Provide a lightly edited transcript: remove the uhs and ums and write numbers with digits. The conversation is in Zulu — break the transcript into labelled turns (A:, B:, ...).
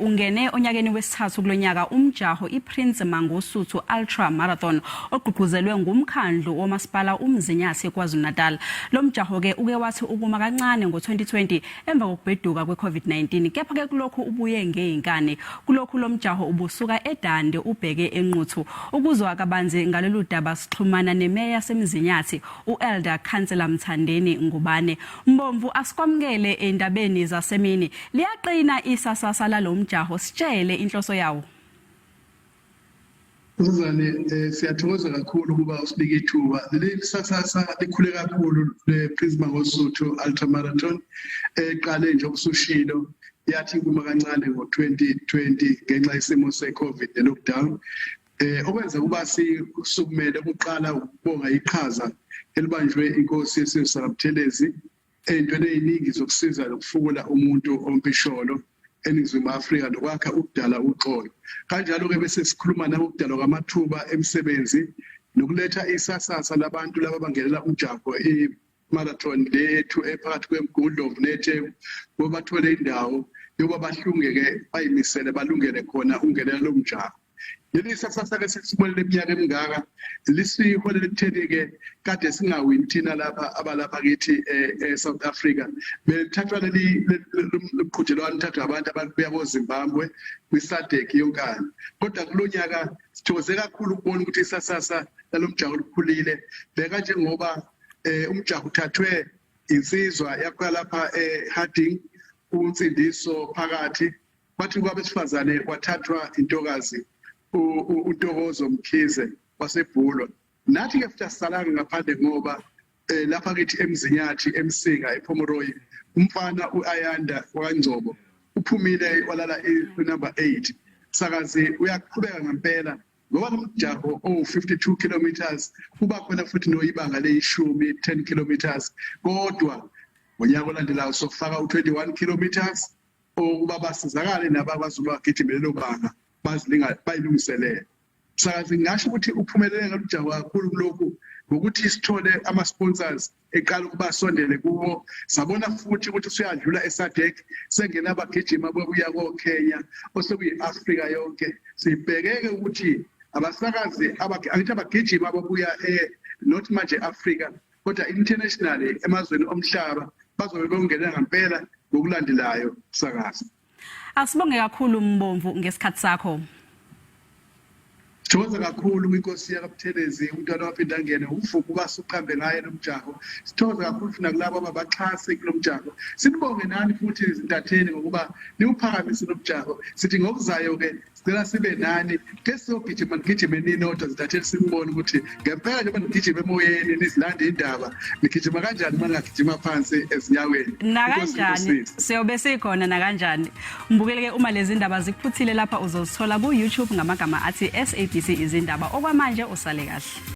A: Ungene onyakeni wesithathu kulonyaka umjaho iPrince Mangosuthu Ultra Marathon ogqugquzelwe ngumkhandlu womasipala uMzinyathi KwaZulu-Natal. Lo mjaho ke uke wathi ukuma kancane ngo-2020 emva kokubheduka kwe-COVID-19 kepha ke kulokhu ubuye ngezinkani. Kulokhu lo mjaho ubusuka eDande ubheke eNquthu. Ukuzwa kabanzi ngalolu daba sixhumana nemeya yaseMzinyathi u-Elder Councillor Mthandeni Ngubane. Mbomvu asikwamukele endabeni zasemini. Liyaqina isasasa lalomjaho sitshele inhloso yawo.
B: Mnumzane siyathokoza kakhulu ukuba usinike ithuba. Leli sasasa likhule kakhulu le Prince Mangosuthu Ultra Marathon eqale nje obusushilo yathi kuma kancane ngo-2020 ngenxa yesimo se-COVID ne-lockdown. Okwenza kuba sisukumele ukuqala ukubonga iqhaza elibanjwe inkosi yesizwe sakaButhelezi ey'ntweni ey'ningi zokusiza nokufukula umuntu ompisholo eNingizimu Afrika nokwakha ukudala uxolo. Kanjalo-ke bese sikhuluma nangokudalwa kwamathuba emisebenzi nokuletha isasasa labantu laba abangenela umjaho i-marathon le yethu ephakathi kweMgungundlovu neTheku ngoba bathole indawo yokuba bahlungeke bayimisele balungele khona ukungenela lo mjaho. Leli sasasa ke sesibonele iminyaka emingaka lisiholele ekutheni-ke kade singawini thina lapha abalapha kithi e-South Africa. Belithathwa leli lomqhudelwano lithathwa abantu ababuya koZimbabwe kwi-SADC yonkana. Kodwa kulo nyaka sithokoze kakhulu ukubona ukuthi isasasa lalo mjaho lukhulile. Bheka njengoba umjaho uthathwe insizwa yakhona lapha eHarding uNsindiso Phakathi Kwathi kwabesifazane kwathathwa intokazi uNtokozo Mkhize waseBhulwa. Nathi-ke futhi asisalanga ngaphandle ngoba lapha kithi eMzinyathi, eMsinga, ePomeroy, umfana u-Ayanda wakwaNgcobo uphumile walala inumber 8. Sakazi uyaqhubeka ngempela ngoba lo mjaho owu-52 kilometers kuba khona futhi noyibanga leyishumi 10 kilometers kodwa ngonyaka olandelayo sofaka u-21 kilometers ukuba basizakale nabakwazi ukuba bagijime lelo banga bazilinga bayilungiselele. Msakazi ngingasho ukuthi uphumelele ngalolu kakhulu kulokhu ngokuthi sithole ama-sponsors eqala ukuba asondele kuwo sabona futhi ukuthi usuyadlula eSADC sengena abagijima bokuya koKenya osekuyi-Afrika yonke sibhekeke ukuthi abasakazi angithi abagijima ababuya not manje Afrika kodwa internationally emazweni omhlaba bazobe bewungenela ngempela ngokulandelayo msakazi.
A: Asibonge kakhulu Mbomvu ngesikhathi sakho.
B: Sithokoza kakhulu kwinkosi yakaButhelezi umntwana waphinda angene uvuka uba suqambe ngaye lo mjaho. Sithokoza kakhulu futhi nakulabo ababaxhasi kulo mjaho. Sinibonge nani futhi izintatheli ngokuba niwuphakamise lo mjaho. Sithi ngokuzayo-ke Sicela sibe nani ke siyogijima nigijime ninodwa zintatheli sinibone ukuthi ngempela njengoba nigijima emoyeni nizilande indaba nigijima kanjani uma ningagijima phansi ezinyaweni.
A: Nakanjani siyobe sikhona nakanjani. Mbukele ke uma lezi ndaba zikuphuthile lapha uzozithola ku YouTube ngamagama athi SABC izindaba okwamanje usale kahle.